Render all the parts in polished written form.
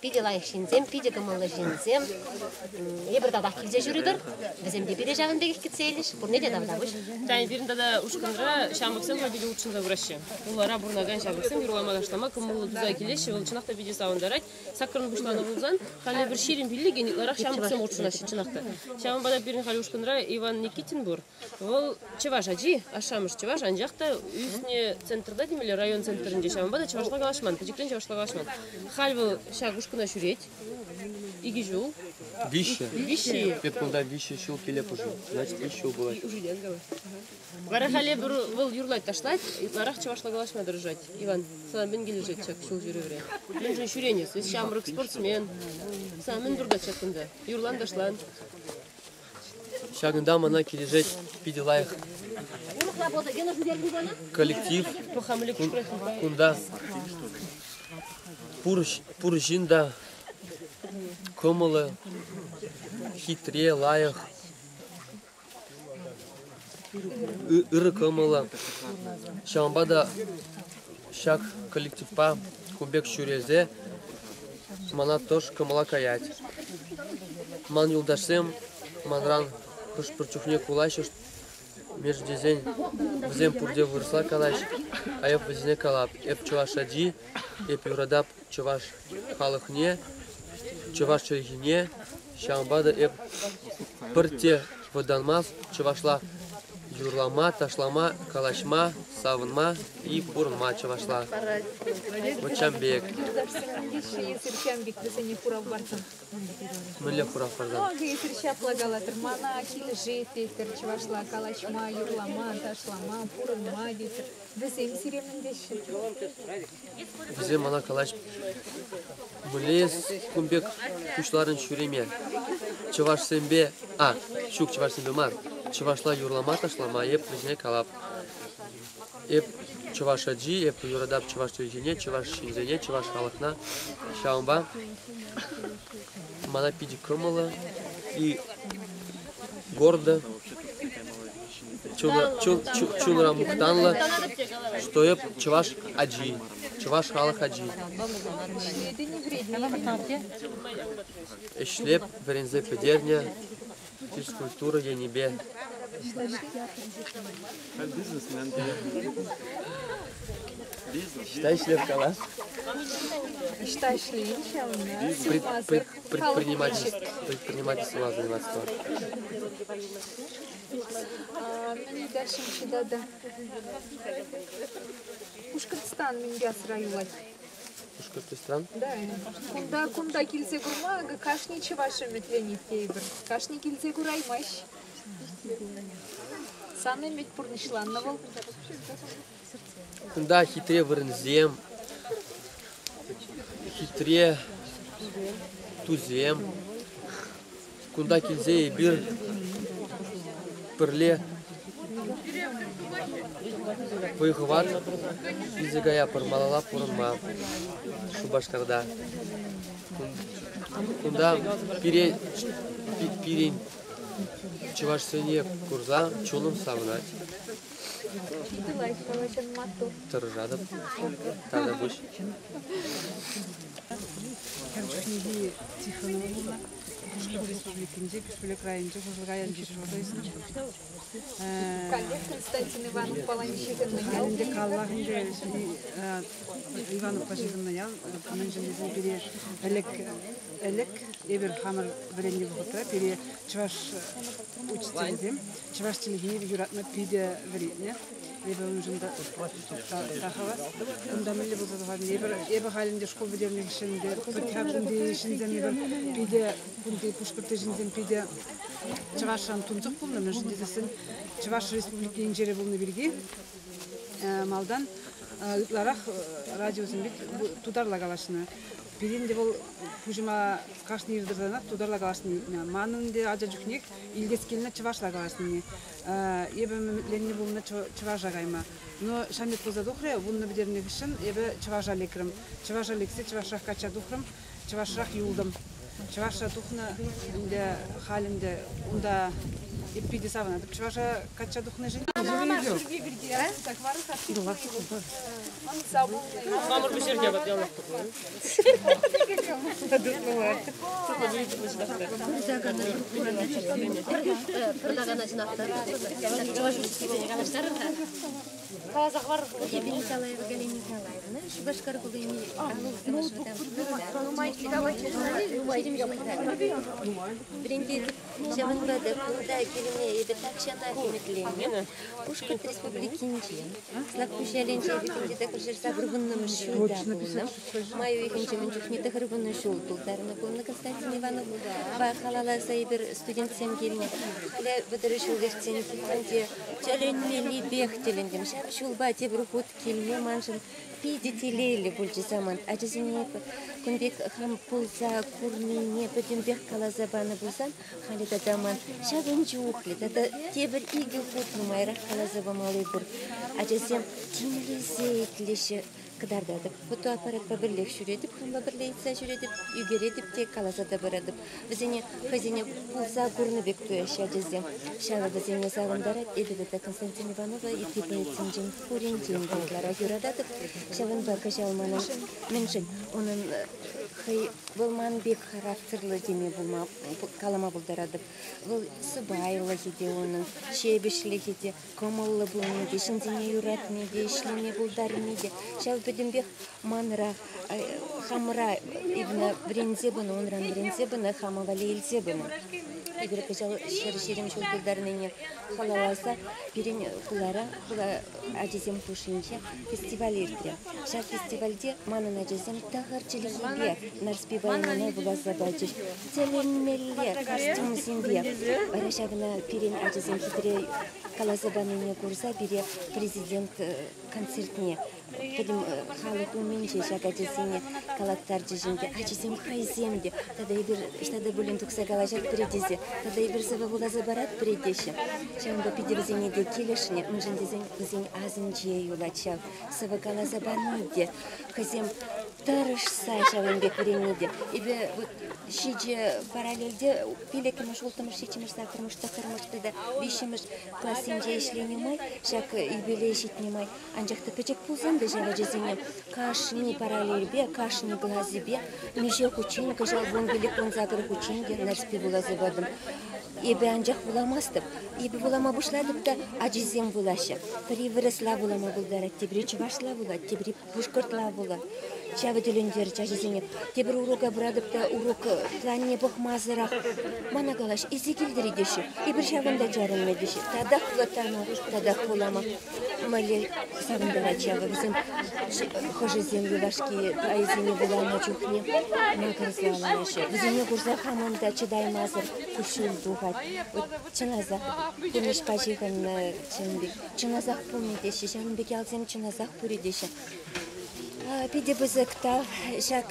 Питӗ лайӑх ҫынсем, питӗ кӑмӑллӑ ҫынсем. Эпир татах килсе ҫӳрӗпӗр. Вӗсем те пире ҫавӑн пекех кӗтсе илӗҫ. Пурне те тавтапуҫ. Таня, пирӗн тата ушкӑнра ҫамрӑксем халь питӗ хутшӑнса пыраҫҫӗ. Хулара пурӑнакан ҫамрӑксем юрлама-ташлама кӑмӑллӑ туса килеҫҫӗ. Вӑл чӑнах та питӗ савӑнтарать. Саккӑрӑн пуҫланӑ пулсан, халӗ пӗр 25-ӗн ытларах ҫамрӑксем хутшӑнаҫҫӗ чӑнах та. Ҫавӑнпа та пирӗн халь ушкӑнра Иван Никитин пур. Вӑл чӑваш ачи, ашшӗ-амӑш чӑваш, анчах та ӳснӗ центрта темелле, район центрӗнче, ҫавӑнпа та чӑвашла калаҫман, пӗчӗкрен чӑвашла калаҫман. Халь вӑл ҫак ушкӑна ҫӳрет. Икӗ ҫул. Виҫҫӗ. Виҫҫӗ-и? Эп кунта виҫҫӗ ҫул килеп уже. Значит, виҫ ҫул пулать. Вара халӗ пӗр вӑл юрлать, ташлать, ытларах чӑвашла калаҫма тӑрӑшать. Иван, сана мӗн килӗшет ҫак ҫул ҫӳревре? Мӗншӗн ҫӳрен эс? Эс ҫамрӑк спортсмен. Сана мӗн туртать ҫак кунта? Юрлан, ташлан. Ҫакӑнта мана килӗшет питӗ лайӑх коллектив. Кунта пур ҫын та кӑмӑллӑ, хитре, лайӑх, ырӑ кӑмӑллӑ. Ҫавӑнпа та ҫак коллективпа кун пек ҫӳресе мана тӑш кӑмӑла каять. Ман юлташсем манран хӑш-пӗр чухне кулаҫҫӗ, мӗншӗн тесен вӗсем пурте вырӑсла калаҫ, а эп вӗсене калап: эп чӑваш ачи, эп юратап чӑваш халӑхне, чӑваш чӗлхине, ҫавӑнпа та эп пӗртте вӑтанмас чӑвашла юрлама, ташлама, калаҫма, савӑнма и пурӑнма чӑвашла. Вот ҫам пек. Эсир ҫам пек вӗсене хурав парсан. Мӗнле хурав парсан? Акӑ эсир ҫапла калатӑр, мана килӗшет тетӗр, чӑвашла калаҫма, юрлама, ташлама, пурӑнма тетӗр. Вӗсем сире мӗн теҫҫӗ? Вӗсем мана калаҫ, мӗнле эс кун пек пуҫларӑн ҫӳреме? Чӑвашсемпе, а, ҫук, чӑвашсемпе мар, чӑвашла юрлама-ташлама эп вӗсене калап. Эп чӑваш ачи, эп юратап чӑваш чӗлхине, чӑваш ҫынсене, чӑваш халӑхна. Ҫавӑнпа мана питӗ кӑмӑллӑ и гордо чунра мухтанлӑ, что эп чӑваш ачи, чӑваш халӑх ачи. Ӗҫлеп вӗренсе пӗтернӗ физкультура енӗпе. Ӑҫта ӗҫлеп калас? Ӑҫта ӗҫлейӗн ҫавна? Предпринимательствӑпа заниматься. Мӗн ыйтасшӑнччӗ тата? Пушкӑртстан мӗнпе асра юлать? Пушкӑртстан? Да. Кунта, кунта килсе курма акӑ кашни чӑваш ӗмӗтленет тейӗпӗр. Кашни килсе кураймасть. Сан ӗмӗт пурнӑҫланнӑ вӑл. Кунта хитре вырӑнсем, хитре тусем. Кунта килсе эпир пӗрле вӑй-хӑват илсе каятпӑр малалла пурӑнма Шупашкарта. Кунта пире пирӗн чӑвашсене курса чунӑм савӑнать. Питӗ лайӑх калаҫан, маттур. Тӑрӑшатӑп. Тата пуҫ. Хӗр чухнехи Тихонова пулнӑ. Пушкӑрт Республикинче Пишпӳлек районӗнче Хушӑлка ялӗнче ҫуралса ӳснӗ. Каллех Константин Иванов палани ҫыхӑннӑ ял. Ӗнтӗ каллах ӗнтӗ Ивановпа ҫыхӑннӑ ял. Мӗншӗн тесен пире ӗлӗк ӗлӗк эпир хамӑр вӗреннӗ вӑхӑтра пире чӑваш учителӗсем чӑваш чӗлхине юратма питӗ вӗрентнӗ. Эпӗ уншӑн та хавас. Кунта мӗнле пулса тухать? Эпир, эпӗ халь ӗнтӗ шкул пӗтернӗ хыҫҫӑн ӗнтӗ кунти ҫынсем эпир питӗ, кунти Пушкӑртри ҫынсем питӗ чӑвашран тунсӑх пулнӑ, мӗншӗн тесессӗн Чӑваш Республики инҫере пулнӑ пирки малтан ытларах радиосемпе тутарла калаҫнӑ. Пирӗн те вӑл пуҫӑма кашни ир тӑрсанах тутарла калаҫни илтнӗ. Манӑн ӗнтӗ ача чухнех илтес килнӗ чӑвашла калаҫнине. Эпӗ ӗмӗтленнӗ пулнӑ чӑваша кайма. Но ҫамрӑк пулса тухрӗ, вуннӑ пӗтернӗ хыҫҫӑн эпӗ чӑваша лекрӗм. Чӑваша лексе чӑвашрах качча тухрӑм, чӑвашрах юлтӑм. Чӑвашра тухнӑ ӗнтӗ халь ӗнтӗ унта. Эп питӗ савӑнатӑп чӑваша качча тухнишӗн. Хамӑр пӗҫернӗ апат яланах тутлӑ. Пӗр такана чӑнах та чӑваш учительсене калаҫтарӑр-ха. Эпӗ Николаева Галина Николаевна, Шупашкар хулине вӗрентетӗп. Ҫавӑнпа та кунта килме эпӗ тахҫанах ӗмӗтленнӗ. Пушкӑрт Республикинче Слакпуҫ ялӗнче вӗсенче 980-мӗш ҫулта пулнӑ. Май уйӑхӗнче ун чухне 90 ҫул тултарнӑ пулнӑ Константин Ивановпа халалласа эпир студентсем килнӗ. Халӗ вӑтӑр ҫул иртсен килтӗм те тӗлӗнмеллипех тӗлӗнтӗм. Ҫав ҫулпа тепӗр хут килме маншӑн питӗ телейлӗ пулчӗ самант. Ачасене кун пек хам пулса курнине пӗтӗмпех каласа панӑ пулсан, халӗ тата ман ҫакӑн чухлӗ тата тепӗр икӗ хут нумайрах каласа памалли пур. Ачасем тимлесе итлеҫҫӗ, кӑтартатӑп. Фотоаппаратпа пӗрлех ҫӳретӗп, хампа пӗрле ыйтса ҫӳретӗп, ӳкеретӗп те каласа та паратӑп. Вӗсене хӑйсене пулса курнӑ пек туяҫҫӗ ачасем. Ҫавӑ вӗсене савӑнтарать. Эпӗ тата Константин Иванова ытти поэтсенчен пуринчен те ытларах юрататӑп. Ҫавӑнпа кӑҫал манӑн мӗншӗн унӑн хӑй вӑл ман пек характерлӑ теме пулма калама пултаратӑп. Вӑл сӑпайлӑхӗ те унӑн, ҫепӗҫлӗхӗ те, кӑмӑллӑ пулни те, ҫынсене юратни те, ӗҫлеме пултарни те. Ҫав пӗтӗмпех манра, хамӑра именно вӗренсе пынӑ, унран вӗренсе пынӑ, хама валли илсе пынӑ. Эпир кӑҫал 120 ҫул тултарнине халалласа пирӗн хулара, хула ачисем хушшинче фестиваль иртрӗ. Ҫак фестивальте манӑн ачасем тӑхӑр чӗлхепе Нарспи поэмӑна вуласа пачӗҫ. Тӗлӗнмелле костюмсемпе. Вара ҫакна пирӗн ачасем хитре каласа панине курса пире президент концертне пӗтӗм халӑх умӗнче ҫак ачасене калаттарчӗҫ ӗнтӗ. Ачасем хӑйсем те тата эпир ӑҫта та пулин тухса калаҫатпӑр-и тесе, тата эпир сӑвӑ вуласа паратпӑр-и теҫҫӗ. Ҫавӑнпа питӗ вӗсене те килӗшнӗ, мӗншӗн тесен вӗсен асӗнче юлать ҫав сӑвӑ каласа пани те, хӑйсем тӑрӑшса ҫавӑн пек вӗренни те. Эпӗ вот ҫичӗ параллельте пиллӗкмӗш, улттӑмӗш, ҫиччӗмӗш, саккӑрмӗш, тӑххӑрмӗш тата виҫҫӗмӗш классенче ӗҫленӗ май, ҫак юбилей ҫитнӗ май, анчах та пӗчӗк пулсан та ҫав ачасене кашни параллельпе, кашни класӗпе миҫе хутчен, кӑҫал 15, 18 хутчен те Нарспи вуласа патӑм. Эпӗ анчах вуламастӑп. Эпӗ вулама пуҫлатӑп та ачисем вулаҫҫӗ. Пӗри вырӑсла вулама пултарать, тепри чӑвашла вулать, тепри пушкӑртла вулать. Ҫавӑ тӗлӗнтерчӗ ачасене. Тепӗр урока пыратӑп та урок планне пӑхмасӑрах мана калаҫ, илсе килтӗр-и теҫҫӗ. Эпир ҫавӑнта чарӑннӑ теҫҫӗ. Татах вулаттарма, татах вулама. Мӗнле савӑнтарать ҫавӑ вӗсем хӑшӗсем юлашки пайӗсене вуланӑ чухне макӑрса лараҫҫӗ. Вӗсене курса хамӑн та чӑтаймасӑр куҫҫуль тухать. Вот чӑнласах пурнӑҫпа ҫыхӑннӑ чӑн пек. Чӑнласах пулнӑ теҫҫӗ, ҫавӑн пек ялсем чӑнласах пур теҫҫӗ. Питӗ пысӑк тав ҫак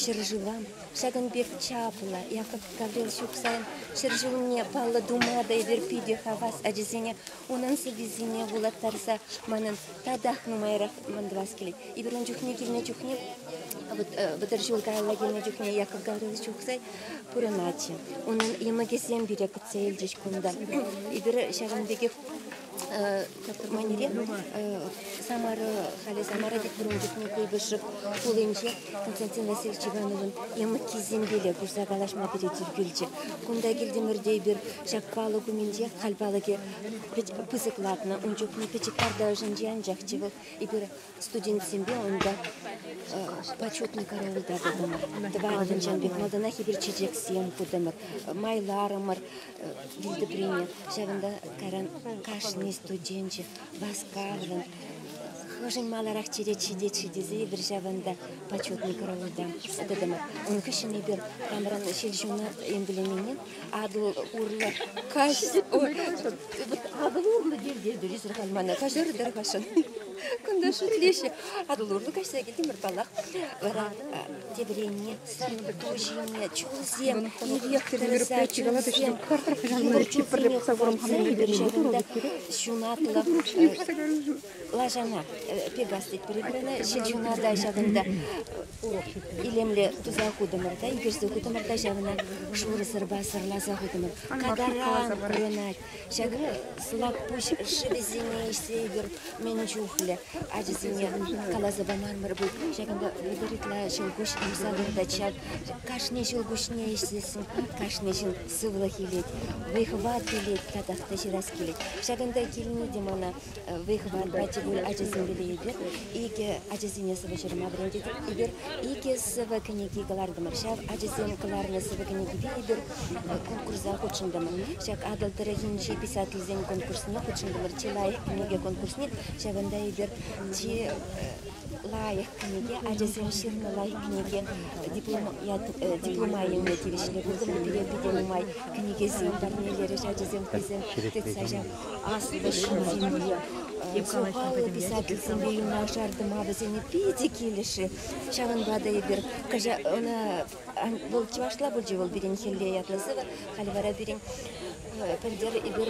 ҫӗршыва. Ҫакӑн пек чаплӑ Яков Гаврилович Ухсайӑн ҫӗршывне паллӑ тума та эпир питӗ хавас ачасене унӑн сӑввисене вулаттарса манӑн татах нумайрах мӑн тӑвас килет. Эпир ун чухне килнӗ чухне, вот вӑтӑр ҫул каялла килнӗ чухне Яков Гаврилович Ухсай пурӑнатчӗ. Унӑн йӑмӑкӗсем пире кӗтсе илчӗҫ кунта. Эпир ҫавӑн пекех Манере Самара, халӗ Самара тетпӗр ун чухне Куйбышев хулинче Константин Васильевич Ивановӑн йӑмӑккисемпеле курса калаҫма пире тӳр килчӗ. Кунта килтӗмӗр те эпир ҫак палӑк умӗнче, халь палӑкӗ пысӑклатнӑ, ун чухне пӗчӗк карта ӑшӗнче анчахчӗ вӑл. Эпир студентсемпе унта почетный караулта тӑтӑмӑр. Тӑваттӑн пек малтанах эпир чечексем хутӑмӑр, майларӑмӑр вилтӑприне. Ҫавӑнта кайран кашни студенчӗ васкавлӑн хӑшӗн маларах черет ҫитет-ши тесе эпир ҫавӑнта почетный караулта тӑтӑмӑр. Ун хыҫҫӑн эпир хамӑрӑн ҫил-ҫунат эмблемине Атӑл урлӑ каҫ... Атӑл урлӑ килте халь мана каҫарӑр тархасшӑн. Кунта шӳтлеҫҫӗ. Атӑл урлӑ каҫса килтӗмӗр, паллах. Вара тепӗренне сӑрт ту ҫине чулсем ирех тӑрса чулсем йывӑр чулсене хӑпартса эпир ҫакӑнта ҫунатлӑ лашана Пегас тетпӗр эпир ӑна, ҫил ҫуната ҫакӑнта илемлӗ туса хутӑмӑр та, ӳкерсе хутӑмӑр та ҫавна шурӑ сӑрпа сӑрласа хутӑмӑр. Катаран курӑнать. Ҫак Слакпуҫ шывӗсене ӗҫсе эпир мӗн чухлӗ ачасене каласа памарӑмӑр пуль. Ҫакӑнта вӑтӑр ытла ҫӑлкуҫ юхса выртать ҫав. Кашни ҫӑлкуҫне ӗҫсессӗн кашни ҫын сывлӑх илет, вӑй-хӑват илет, татах та ҫырас килет. Ҫакӑнта килни те мана вӑй-хӑват пачӗ пуль ачасемпе эпир. Икӗ ачасене сӑвӑ ҫырма вӗрентетӗп. Эпир икӗ сӑвӑ кӗнеки кӑлартӑмӑр. Ҫав ачасем кӑларнӑ сӑвӑ кӗнекипе эпир конкурса хутшӑнтӑмӑр. Ҫак Атӑл тӑрӑхӗнчи писательсен конкурсне хутшӑнтӑмӑр. Чи лайӑх кӗнеке конкурсне. Ҫавӑнта эпир чи лайӑх кӗнеке, ачасем ҫырнӑ лайӑх кӗнеке диплома илме тивӗҫлӗ пултӑмӑр. Пире питӗ нумай кӗнекесем парнелерӗҫ ачасем хӑйсем тытса ҫав аслӑ ҫынсемпе, сухаллӑ писательсемпе юнашар тӑма вӗсене питӗ килӗшрӗ. Ҫавӑнпа та эпир ӑна вӑл чӑвашла пулчӗ вӑл пирӗн Хӗлле ятлӑ сӑвӑ. Халь вара пирӗн пӗлтӗр эпир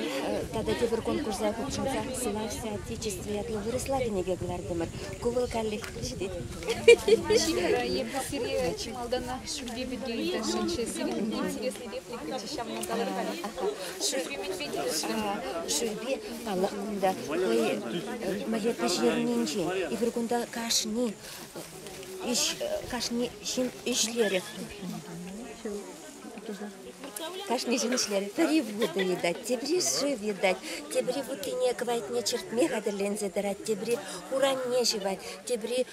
тата тепӗр конкурса хутшӑнса «Славься Отечество» ятлӑ вырӑсла кӗнеке кӑлартӑмӑр. Ку вӑл каллех ҫитет. Эпӗ сире чи малтанах шӳрпе пирки ыйтасшӑнччӗ. Сирӗн интереслӗ репликӑччӗ ҫавна калӑр-ха. Шӳрпе мӗнпе килӗшрӗ? Шӳрпе, паллах, кунта хӑй мӗнле пӗҫернинчен. Эпир кунта кашни ӗҫ, кашни ҫын ӗҫлерӗ. Кашни ҫын ӗҫлерӗ. Пӗри вутӑ йӑтать, тепри шыв йӑтать, тепри вуттине кӑвайтне чӗртме хатӗрленсе тӑрать, тепри хуранне ҫӑвать, тепри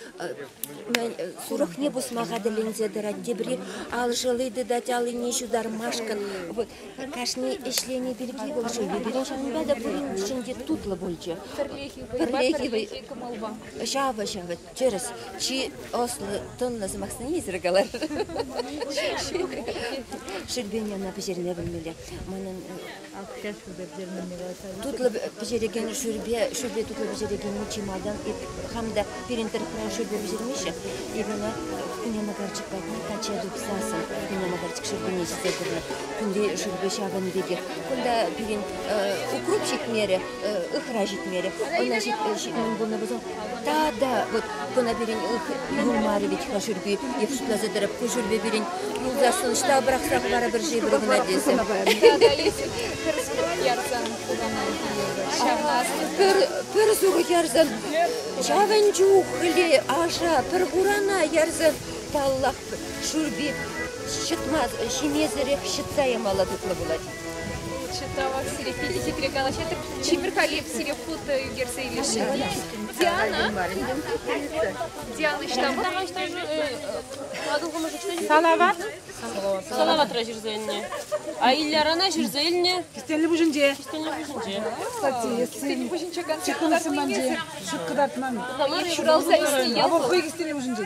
сурӑхне пусма хатӗрленсе тӑрать, тепри ал шӑли тытать аллине ҫутармашкӑн. Вот кашни ӗҫлени пирки вӑл шывӗ пирӗн ҫавӑнпа та пуриншӗн те тутлӑ пулчӗ. Пӗрлехи вӑйпа, пӗрлехи кӑмӑлпа. Ҫавӑ, ҫавӑ. Тӗрӗс, чи ӑслӑ, тӑнлӑ сӑмахсене эсир каларӑр. Шӳрпене ӑна пӗҫерме пӗлмелле. Манӑн тутлӑ пӗҫерекен шӳрпе, шӳрпе тутлӑ пӗҫерекенни чи малтан эп хам та пирӗн тӑрӑхра шӳрпе пӗҫермеҫҫӗ. Эп ӑна хуняма карчӑк патне качча тухсассӑн хуняма карчӑк шӳрпене ҫисе курнӑ. Кунти шӳрпе ҫавӑн пекех. Кунта пирӗн укроп ҫитмерӗ, ыхра ҫитмерӗ. Ӑна ҫитмен пулнӑ пулсан тата вот кӑна пирӗн юлмарӗ вӗт-ха шӳрпи. Эп шутласа тӑрӑп, ку шӳрпе пирӗн юлташсӑн ӑҫта пӑрахса хӑварӑпӑр-ши пӗр кӑна тесе. Пӗр сурӑх ярсан, ҫавӑн чухлӗ аша пӗр хурана ярсан, паллах, шӳрпи ҫӑтма, ҫимесӗрех ҫӑтса ямалла тутлӑ пулать. Читала сире питӗ хитре калаҫатӑр. Чимӗр-ха эп сире фото ӳкерсе илесшӗн. Диана? Диана ӑҫта? Салават. Салаватра ҫырса илнӗ. А Ильярана ҫырса илнӗ. Кистенлӗ пуҫӗнче. Кистенлӗ пуҫӗнче. Кстати, Кистенлӗ пуҫӗнче концерт Чикансем ҫук кӑтартман. Ҫуралса ӳснӗ ял. А вӑл хӑй Кистенлӗ пуҫӗнче.